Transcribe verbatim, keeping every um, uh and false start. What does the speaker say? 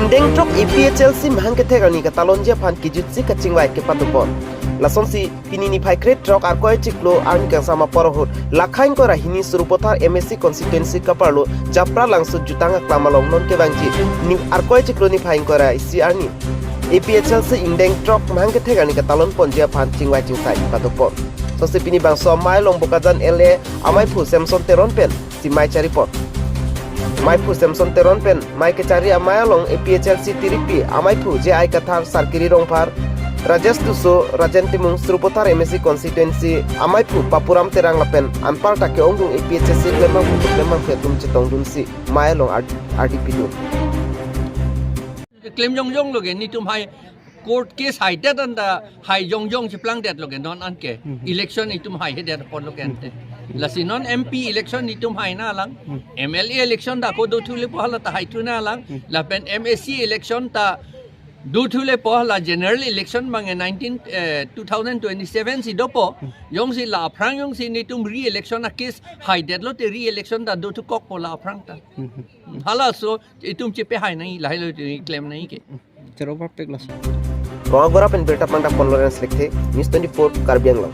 Ingdeng throk A P H L C mahang kethek arni katalonji aphan kejutsi kachingvai kepadopon. Lasonsi pini niphai kre throk Arkoi chiklo arni kangsam apor ahut lakha ingkoi ra hini Sarupathar M A C constituency kaparlo Japralangso jutang aklam along non kevangji ni Arkoi chiklo niphai ingkoi ra isi arni A P H L C ingdeng throk mahang kethek arni katalonponji aphan chingvai chingsai padopon. Lasonsi pini bangso amei along Bokajan L A amaiphu Samson Teron pen si mei charipon. Meiphu Samson Teron pen mei kechari amei along A P H L C tiripi amaiphu J I Kathar, Sarkiri Rongphar, Rajesh Tisso, Rajen Timung, Sarupathar M A C constituency amaiphu Papuram Terang lapen anparta ke-ongdung A P H L C klembangphu klembangphi atum chetongdunsi mei along R D P dun. Klem jongjong lo ke, netum hai court case haidet anta hai jongjong cheplangdet lo ke non anke. Mhm. Election itum hai hedet apot lo ke ante. Lasi non M P election itum hai nanglang. Mhm. M L A election ta ako dothulepo hala ta haithu nanglang. Mhm. Lapen M A C election ta dothulepo hala general election abang nineteen, eh, two thousand twenty-seven si dopo. Mhm. Jongsi la aphrang jongsi netum re-election a-case haidetlo te re-election ta dothukokpo la aphrang ta. Mhm. Halaso itum chepehai nangji, lahelo itum klem nangji ke. Chero bapek laso. Bongagora pen birta pangdapon Lawrence Lekthe, News twenty-four Karbi Anglong.